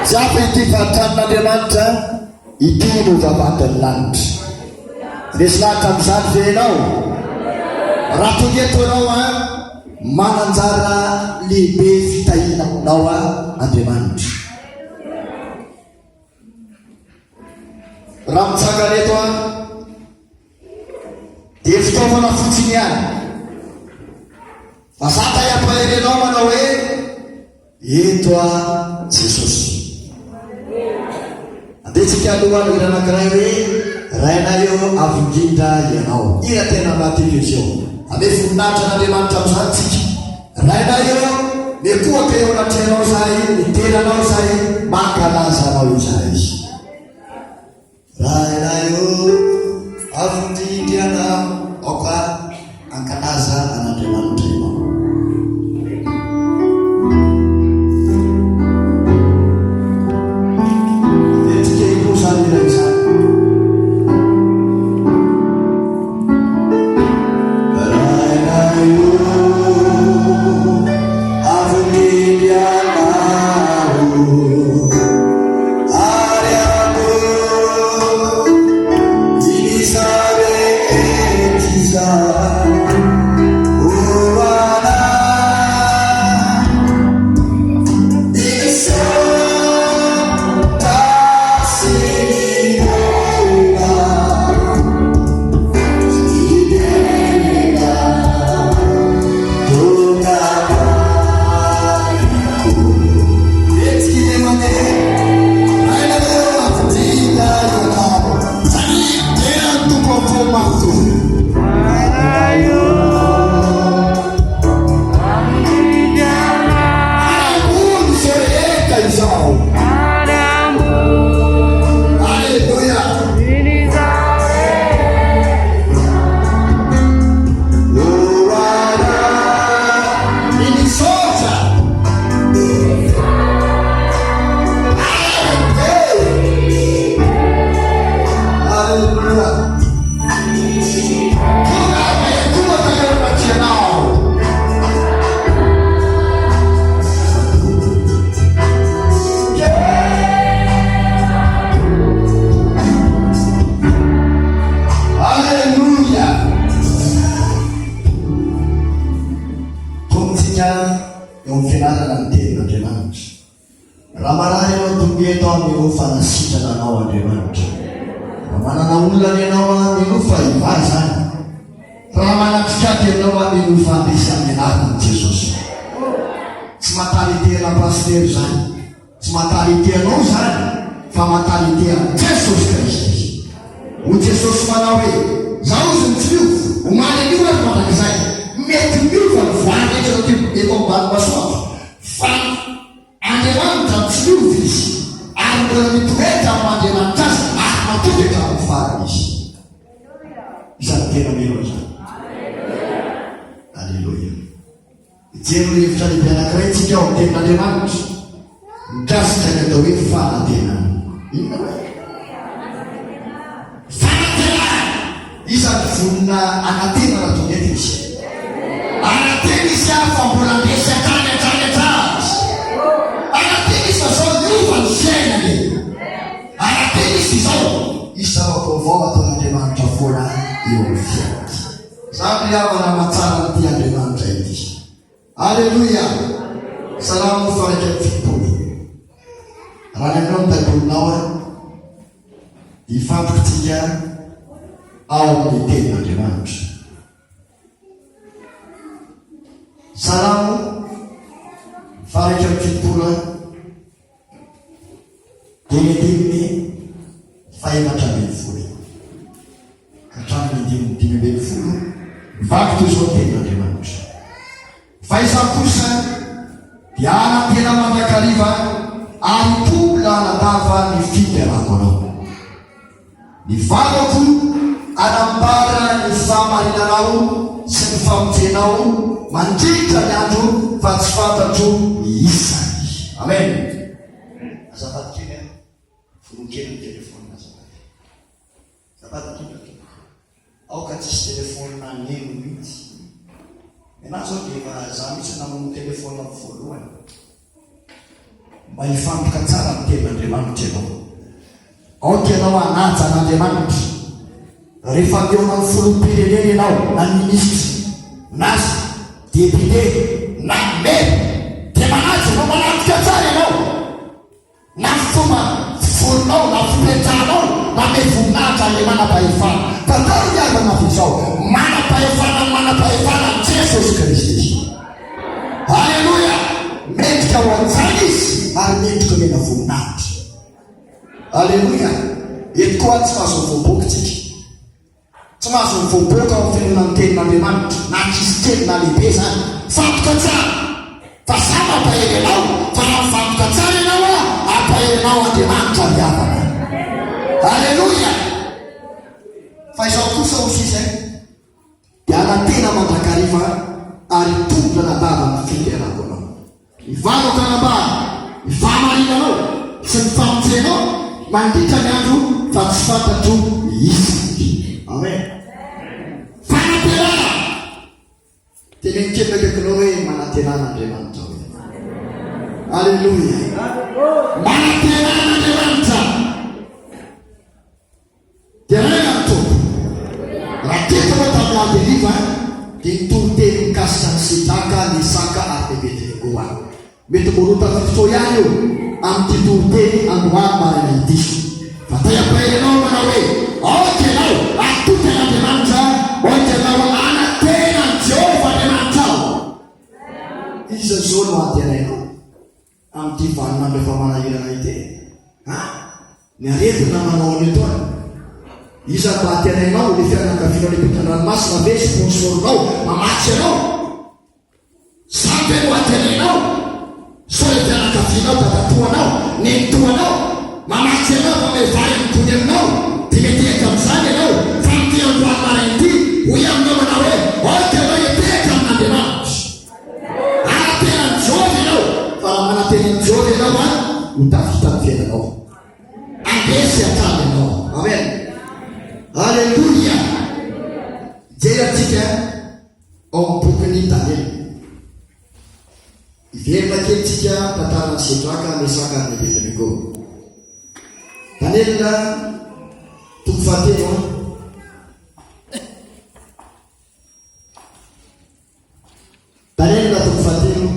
Tsy hafa ity fa tranon'Andriamanitra, ity no vavahadin'ny lanitra. Resy lahatra amin'izany ve ianao? Raha tonga eto ianao an, mananjara lehibe fitahiana aminao an Andriamanitra. Raha mitsangana eto an, dia fitaovana fotsiny ihany. Fa za tay hampahery anao manao hoe eto a Jesosy. Andeha tsika aloha hira anankiray hoe Rainay ô avo indrindra ianao. Hira tena mahatiko izy io. Ame voninahitra an'Andriamanitra amin'izany tsika. Rainay ô, mikohaka eo anatrehanao izahay, midera anao izahay, mankalaza anao izahay. Rainay ô, avo indrindra ianao, aoka hankalaza an'Andriamanitra ianao. Andeha hikoa izany hira izany. Rainay ô, avo indrindra ianao. Ary ambony izao rehetra izao, ho anao misaotra sy mionona sy Tonga amiko. Hetsiky ilay mandeha, Rainareo ampidina ianao. Zany dera ny Tompo am fo manontolo. Rainareo ambony izao rehetra izao. Aleloia. Aleloia! Tompontsika eo amin'ny fianarana ny tenin'Andriamanitra. Raha marary ianao tonga eto aho minoa fa nasitrana anao Andriamanitra. Raha manana olana ianao aho minoa fa hivaha izany. Raha manatrika aty ianao aho minoa fa handresy amin'ny anaran'i Jesosy. Tsy mentalité ana pasitera izany. Tsy mentalité anao izany fa mentalité an'i Jesosy Kristy. Hoy Jesosy manao hoe, Izaho izy no tsy miova, omaly anio ary mandrakizay. Mety miova ny voary rehetra eto eto ambany masoandro, fa Andriamanitra tsy miova Izy, ary mbola mitoetra amin'ny maha Andriamanitra Azy ary matoky hatramin'ny farany Izy. Izany tena mino an'izany. Aleloia. Hijery ny hevitra lehibe anankiray isika ao amin'ny Tenin'Andriamanitra mikasika ny atao hoe fanantenana. Inona hoe? Fanantenana! Iza no vonona hanantena raha tonga eto izy? Hanantena izy ary fa mbola handresy hatrany hatrany hatrany. Hanantena izy fa zao hiova ny fiainany. Hanantena izy izao hisy zava-baovao ataon'Andriamanitra foana eo amin'ny fiainany. Zany ry havana mahatsara an'ity Andriamanitra ity. Aleloia! Salamo faha 71. Raha ny aminao ny Baibolinao an, hifantoka tsika ao amin'ny tenin'Andriamanitra. Salamo faha 71 an, Dia ny andininy fahefatra ambin'ny folo ka hatramin'ny andininy 15, mivaky toy izao ny tenin'Andriamanitra, Fa izaho kosa dia hanantena mandrakariva ary hitombo lalandava ny fiderako Anao. Ny vavako hanambara ny fahamarinanao sy ny famonjenao mandritra ny andro fa tsy fantatro ny isany. Amen. Azafady kely a, vonoa kely ny telephone azafady. Azafady indrindra tompoko. Aoka tsisy telephone haneno mihitsy. Nenaha zao dia efa za mihitsy namono telephone voalohany. Mba hifantoka tsara amin'ny Tenin'Andriamanitra ianao. Aoka ianao hanaja an'Andriamanitra. Rehefa mihaona amin'ny filoham-pirenena ianao, na minisitra, na député, na maire, dia manaja ianao, manatrika tsara ianao. Na ny fomba fivorinao, na fipetrahanao, manome voninahitra an'ilay manam-pahefana. Tantaro ny havana avy izao, manam-pahefana ny manam-pahefana Jesosy Kristy. Aleloia! Mendrika ho an'izany Izy ary mendrika omena voninahitra. Aleloia! Eto koa tsy mahazo mivoaboaka tsika. Tsy mahazo mivoaboaka ao amin'ny finoana ny tenin'Andriamanitra, na ankizy kely na lehibe izany. Mifantoka tsara! Fa za mampahery anao, fa raha mifantoka tsara ianao a, hampahery anao Andriamanitra ry havana. Aleloia! Fa izao kosa hoy sisa eh, dia hanantena mandrakariva ary hitondra anadava ny fiderako anao. Ny vavaka anambara ny fahamarinanao sy ny famonjenao mandritra ny andro fa tsy fantatro ny isany. Amen. Fanantenana. Teneno kely akaikinao hoe manantenana Andriamanitra hoe. Aleloia. Manantenana Andriamanitra. Deraina ny Tompo. Raha teto ianao tamin'ny ady hariva dia nitory teny mikasika an'i Sedraka, Mesaka ary Abednego aho. Mety mbola ho tafiditra ao ihany io amin'ity toriteny androany maraina ity. Fa te hampahery anao aho manao hoe, Aoka ianao hatoky an'Andriamanitra, aoka ianao hanantena an'i Jehovah Andriamanitrao. Iza izao no antenainao? Amin'ity vaninandro efa manahirana ity a! Ny aretina manao an'io taona. Iza no mba antenainao? Ilay fianakavianao any ampitan-dranomasina ve sponsor-nao mamatsy anao? Izany ve no antenainao? Sao ilay fianakavianao, dadatoanao, nenitoanao mamatsy anao, manome vary amin'ny gony aminao? Dia metehaka amin'izany ianao. Fa amin'ity androany maraina ity, hoy aminao manao hoe, Aoka ianao hitehaka amin'Andriamanitra. Hanantena an'i Jehovah ianao, fa raha manantena an'i Jehovah ianao an, ho tafita ny fiainanao. Handresy hatrany ianao. Amen. Aleloia. Hijery antsika ao amin'ny bokin'i Daniela. Hiverina kely tsika tantaran'i Sedraka, Mesaka ary Abednego. Daniela toko fahatelo an. Daniela toko fahatelo,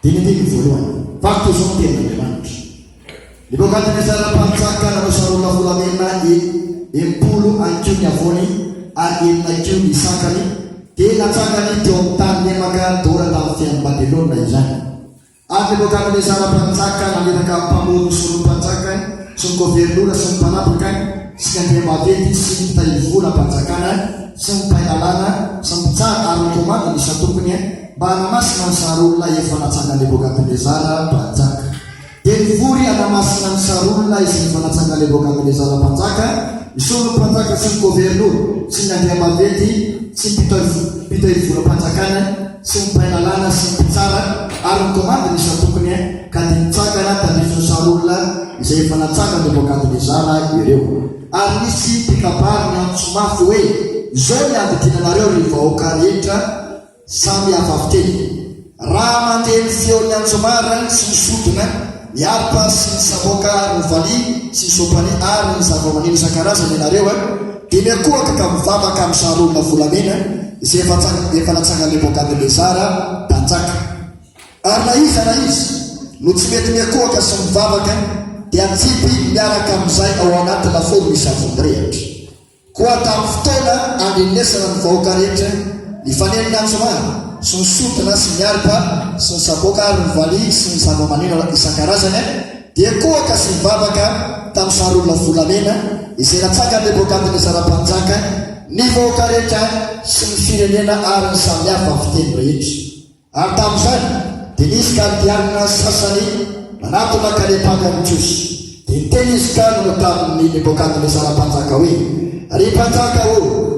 dimy andininy voalohany. Vaky toy izao ny tenin'Andriamanitra. Nebokadnezara mpanjaka nanao sarona volamena 60 haikio ny havoany ary enina haikio ny sakany, dia natsangany teo amin'ny tany lemaka Dora tamin'ny fiainan'i Babylona izany. Ary Nebokadnezara mpanjaka naniraka mpamory ny soron'ny mpanjaka sy ny governora sy ny mpanapaka sy ny andriambaventy sy ny mpitahiry-volam-panjakana sy ny mpahay lalàna sy ny mpitsara ary ny komandin'ny isan-tokony mba hanamasina ny saron'olona efa natsangan'i Nebokadnezara mpanjaka. Dia nivory hanamasina ny saron'olona izay efa natsangan'i Nebokadnezara mpanjaka ny soron'ny mpanjaka sy ny governora sy ny andriambaventy sy ny mpitahiry-volam-panjakana sy ny mpahay lalàna sy ny mpitsara ary ny komandiny isan-tokony, ka dia nitsangana tandrifin'ny saron'olona izay efa natsangan'i Nebokadnezara ireo. Ary nisy mpikabary niantso mafy hoe, Izao ny andidiana anareo, ry vahoaka rehetra samy hafa fiteny, Raha mandre ny feon'ny anjomara sy ny sodina, ny harpa sy ny samoaka ary ny valiha sy ny sopania ary ny zavamaneno isan-karazany ianareo, dia miankohoka ka mivavaka amin'ny saron'olona volamena izay efa efa natsangan'i Nebokadnezara mpanjaka. Ary na iza na iza no tsy mety miankohoka sy mivavaka dia atsipy miaraka amin'izay ao anaty lafaoro misy afo mirehitra. Koa tamin'ny fotoana andrenesana ny vahoaka rehetra ny fanenon'ny anjomara sy ny sodina sy ny harpa sy ny saboka ary ny valiha sy ny zavamaneno isan-karazany dia kohaka sy nivavaka tamin'ny saron'olona volamena izay natsangan'i Nebokadnezara mpanjaka ny vahoaka rehetra sy ny firenena ary ny samihafa fiteny rehetra. Ary tamin'izany, dia nisy Kaldeana sasany nanatona ka niampanga ny Jiosy. Dia niteny izy ka nanao tamin'i Nebokadnezara mpanjaka hoe, Ry mpanjaka ô,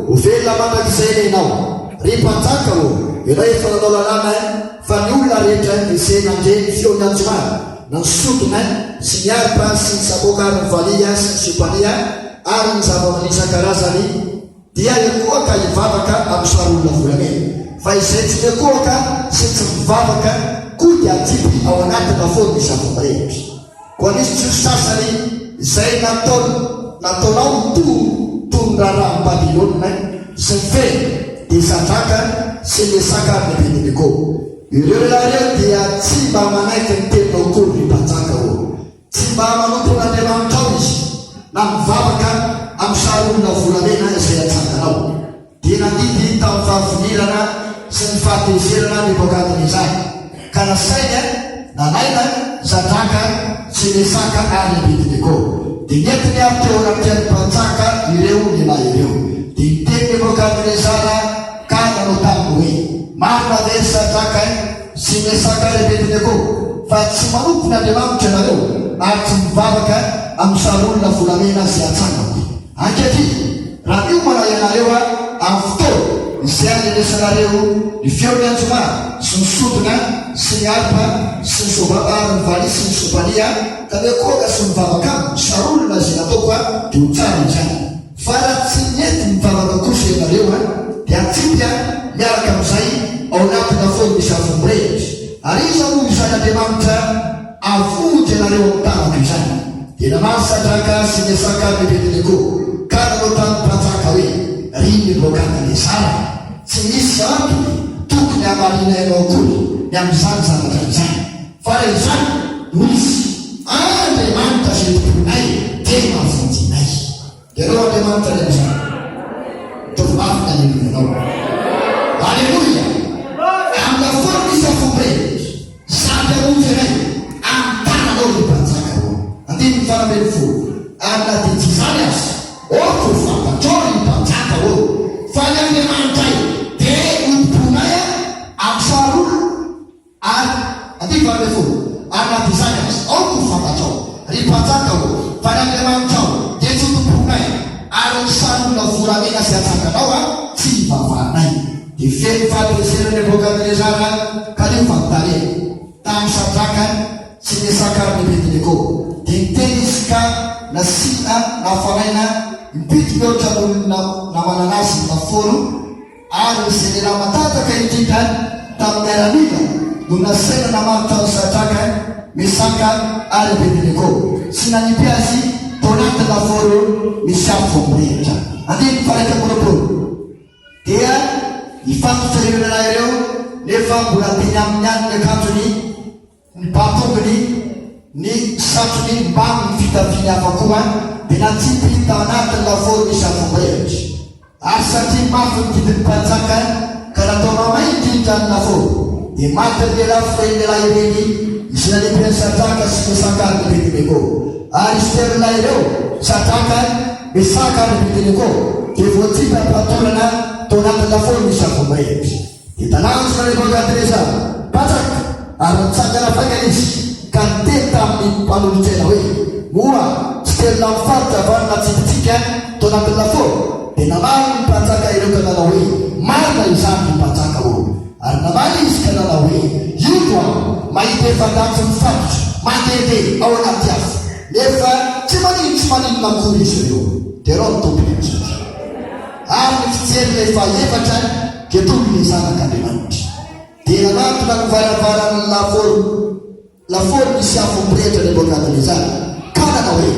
ho velona mandrakizay anie ianao! Ry mpanjaka ô, ianao efa nanao lalàna fa ny olona rehetra izay nandre ny feon'ny anjomara, na ny sodina, sy ny harpa, sy ny samoaka ary ny valiha, sy ny siopania, ary ny zavamaneno isan-karazany, Dia hikohaka hivavaka amin'ny saron'olona volamena. Fa izay tsy mikohaka sy tsy mivavaka koa dia atsipy ao anaty lafaoro misy afo mirehitra. Koa nisy Jiosy sasany izay nataon nataonao ho toa toy ny raharahan'i Babylona sy ny fehiny, dia Sadraka sy Mesaka ary Abednego. Ireo lehilahy ireo dia tsy mba manaiky ny teninao akory, ry mpanjaka ô. Tsy mba manompo an'Andriamanitrao izy, na mivavaka amin'ny sary olona volamena izay atsanganao. Dia nandidy tamin'ny fahavinirana sy ny fahatezerana Nebokadnezara, ka nasainy nalaina Sadraka sy Mesaka ary Abednego. Dia nentiny avy teo anatrehan'ny mpanjaka ireo lehilahy ireo. Dia niteny Nebokadnezara ka nanao taminy hoe, Marina ve ry Sadraka sy Mesaka ary Abednego, fa tsy manompo ny andriamanitra ianareo ary tsy mivavaka amin'ny sarin'olona volamena izay atsangako? Ankehitriny, raha miomana ianareo amin'ny fotoana izay handrenesanareo ny feon'ny anjomara sy ny sodina sy ny harpa sy ny sobaba ary ny valiha sy ny sobania, ka miankohoka sy mivavaka aminy, saronina izay nataoko, dia ho tsara izany. Fa raha tsy mety mivavaka kosa ianareo, dia atsipy miaraka amin'izay ao anaty lafaoro misy afo mirehitra. Ary iza moa izany Andriamanitra Hahavonjy anareo amin'ny tanako izany. Dia namaly Sadraka sy Mesaka ary Abednego, ka nanao tamin'ny mpanjaka hoe, Ry Nebokadnezara, tsy misy antony tokony hamalianay anao akory ny amin'izany zavatra izany. Fa raha izany no izy, Andriamanitra izay tompoinay dia mahavonjy anay. Derao Andriamanitra ny amin'izany. Ataovy mafy ny aleloianao. Aleloia! Amin'ny lafaoro misy afo mirehitra, sady hamonjy anay amin'ny tananao ry Mpanjaka ô. Andininy 18. Ary na dia tsy izany aza, aoka ho fantatrao ry Mpanjaka ô, fa ny Andriamanitray dia hotompoinay amin'ny sarin'olona, Ary, andininy 18, Ary na dia izany aza, aoka ho fantatrao, ry mpanjaka ô, fa ny Andriamanitrao dia tsy ho tomponay, ary ny sarin'olona volamena izay atsanganao tsy hivavahanay. Dia feno fahatezerana Nebokadnezara ka niova ny tarehiny tamin'i Sadraka sy Mesaka ary Abednego. Dia niteny izy ka nasiana nafanaina impito mihoatra noho ny namanana azy ny lafaoro, Ary izay lehilahy matanjaka indrindra tamin'ny miaramila no nasaina namatotra an'i Sadraka, Mesaka ary Abednego sy nanipy azy tao anatin'ny lafaoro misy afo mirehitra. Andininy faha-21. Dia nifatotra ireo lehilahy ireo, nefa mbola teny aminy ihany ny akanjony, ny batongony, ny satrony mbamin'ny fitafiany hafa koa dia natsipy tao anatin'ny lafaoro misy afo mirehitra. Ary satria mafy ny didin'ny mpanjaka ka natao mamay indrindra ny lafaoro, dia matin'ny lelafo ireny lehilahy ireny izay nanipy an'i Sadraka sy Mesaka ary Abednego. Ary izy telo lahy ireo, Sadraka, Mesaka ary Abednego, dia voatsipy am-patorana tao anatin'ny lafaoro misy afo mirehitra. Dia talanjona Nebokadnezara, mpanjaka, ary nitsangana faingana izy ka niteny tamin'ny mpanolotsaina hoe, Moa tsy telo lahy mifaritra va no natsipintsika tao anatin'ny lafaoro? Dia namaly ny mpanjaka ireo ka nanao hoe, Marina izany, ry mpanjaka ô! Ary namaly izy ka nanao hoe, Indro aho mahita efa-dahy tsy mifatotra mandehandeha ao anaty afo, nefa tsy manin-tsy maninona akory izy ireo. Derao ny Tompo Andriamanitra. Ary ny fijery ilay fahaefatra dia toy ny Zanak'Andriamanitra. Dia nanatona ny varavaran'ny lafaoro, lafaoro nisy afo mirehitra Nebokadnezara, ka nanao hoe,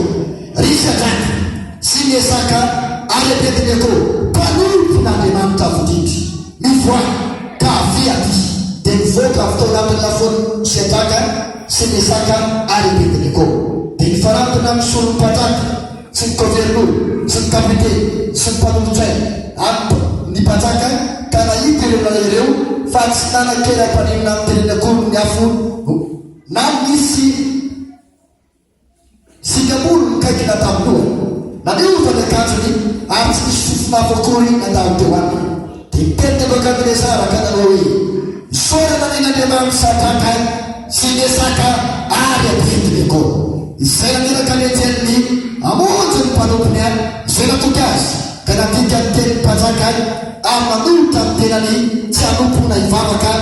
Ry Sadraka sy Mesaka ary Abednego, mpanompon'Andriamanitra Avo Indrindra, mivoaha ka avia aty. Dia nivoaka avy tao anatin'ny lafaoro Sadraka sy Mesaka ary Abednego. Dia nifanantona ny soron'ny mpanjaka. sy ny governora, sy ny kapiteny, sy ny mpanolotsaina, ary ny mpanjaka, ka nahita ireo lehilahy ireo fa tsy nanan-keram-paninona amin'ny tenany akory ny afo na nisy singa-molo nikaikina tamin'ny lohany, na niova ny akanjony, ary tsy nisy fofon'afo akory nandalo teo aminy. Dia niteny Nebokadnezara ka nanao hoe, Isaorana anie ny Andriamanitr'i Sadraka sy Mesaka ary Abednego, izay naniraka ny anjeliny hamonjy ny mpanompony izay natoky azy ka nandika ny tenin'ny mpanjaka ary nanolotra ny tenany tsy hanompo na hivavaka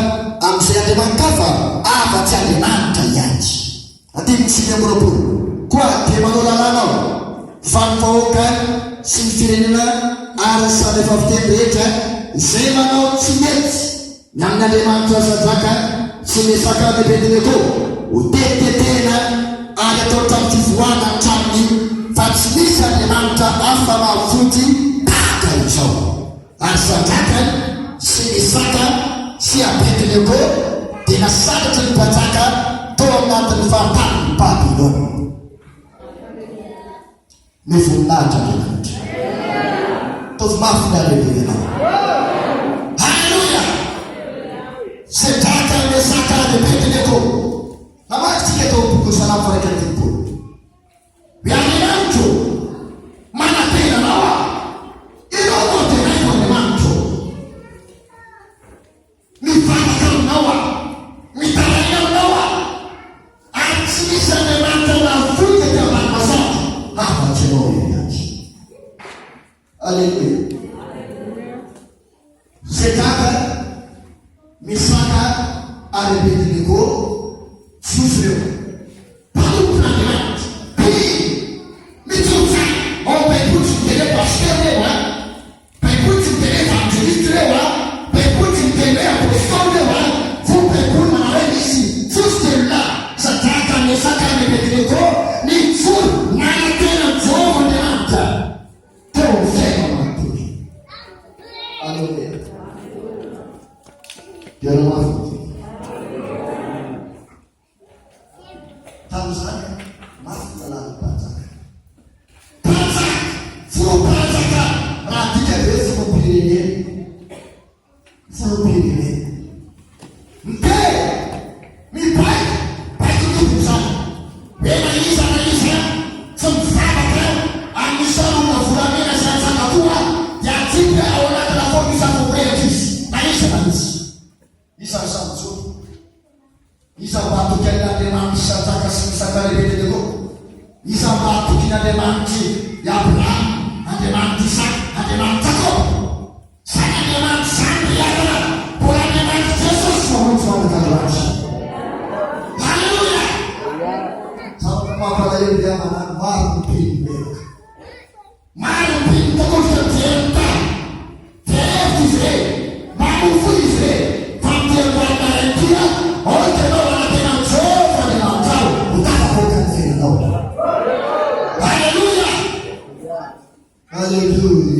amin'izay andriamani-kafa afa-tsy Andriamanitra ihany. Andininy 29, Koa dia manao lalàna aho, fa ny vahoaka sy ny firenena ary ny samy hafa fiteny rehetra izay manao tsy mety. Ny amin'ny Andriamanitra Sadraka sy Mesaka ary Abednego, ho tetitetehina ary atao trano fivoahana ny tranony, fa tsy misy Andriamanitra hafa mahafoty tahaka izao. Ary Sadraka sy Mesaka sy Abednego dia nasandratry ny mpanjaka tao anatin'ny faritanin'i Babylona. Ny voninahitra Andriamanitra. Ataovy mafy ny haleloianao. Haleloia! Sedraka, Mesaka ary Abednego. Namaky tsika tao amin'ny bokin'ny Salamo faha 51. Hoe Andriamanitro, manantena anao aho. Ianao no antenaiko Andriamanitro. Mivavaka aminao aho, mitaraina aminao aho, ary tsy misy Andriamanitra mahafoy tety ambany masoandro afa-tsy ianao irery ihany. Aleloia. Sedraka, Mesaka ary Abednego, Jiosy ireo. Mpanompon'Andriamanitra, mpino, mijoro tsara ao amin'ny Baiboly tsy miteny hoe pasitera ireo an. Baiboly tsy miteny hoe evanjeliste ireo a! Baiboly tsy miteny hoe apostoly ireo a! Fo baiboly manao hoe nisy Jiosy telolahy, Sadraka, Mesaka ary Abednego, nijoro nanantena an'i Jehovah Andriamanitra teo amin'ny fiainana manontolo. Aleloia. Dera mafy ny Tompo. Tamin'izany, mafy ny lalàn'ny mpanjaka. Mpanjaka! Filoham-panjakana! Raha adika dia hoe filoham-pirenena. Filoham-pirenena. Miteny! Mibaiko! Baiko tompoko izany. Hoe na iza na iza tsy mivavaka amin'ny sarona volamena sy antsanga koa dia atsipy ao anaty lafaoro misy afo mirehitra izy. Na iza na iza. Iza ny samy mijoro? Iza mba hatoky an' Andriamanitr'i Sadraka sy Mesaka ary Abednego? Iza mba hatoky ny Andriamanitr'i Abrahama, Andriamanitr'i Isaka, Andriamanitr'i Jakoba? Izany Andriamanitra izany ry havana, mbola Andriamanitr'i Jesosy mamonjy mandrak'androany. Haleloia! Zavatra mampalahelo ry havana, maro ny mpino meloka. Maro ny mpino tokony mijery ny tany. Very hevitra izy ireny. Mamoa izy ireny. Fa amin'ity androany maraina ity aho, aoka ianao hanantena an'i Jehovah Andriamanitrao ho tafavoaka ny fiainanao. Aleloia! Aleloia!